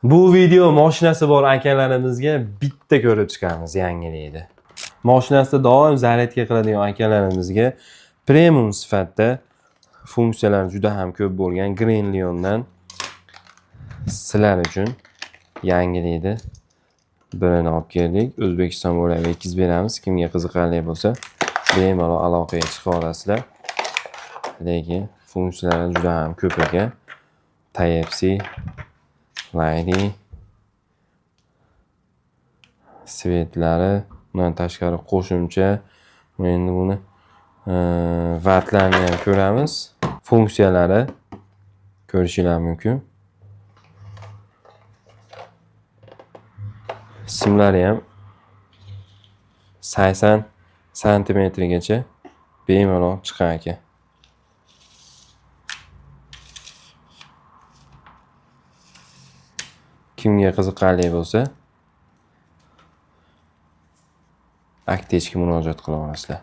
Bu video mashinasi bor akalarimizga bitta ko'rib chiqamiz yangilikni. Mashinasida doim zaryadka qiladigan akalarimizga premium sifatda funksiyalar juda ham ko'p bo'lgan Green Lion'dan sizlar uchun yangilikni birini olib keldik. O'zbekiston bo'ylab yetkazib beramiz. Kimga qiziqarli bo'lsa, bemalol aloqaga chiqa olasizlar. Lekin funksiyalari juda ham ko'p ekan. Type-C, Lightning, svetlari, undan tashqari qo'shimcha endi buni vattlarini ham ko'ramiz. Funksiyalari ko'rishinglar mumkin. Simlari ham 80 santimetrgacha bemalol chiqar ekan. Kimga qiziqarli bo'lsa, Aktechga murojaat qila olasizlar.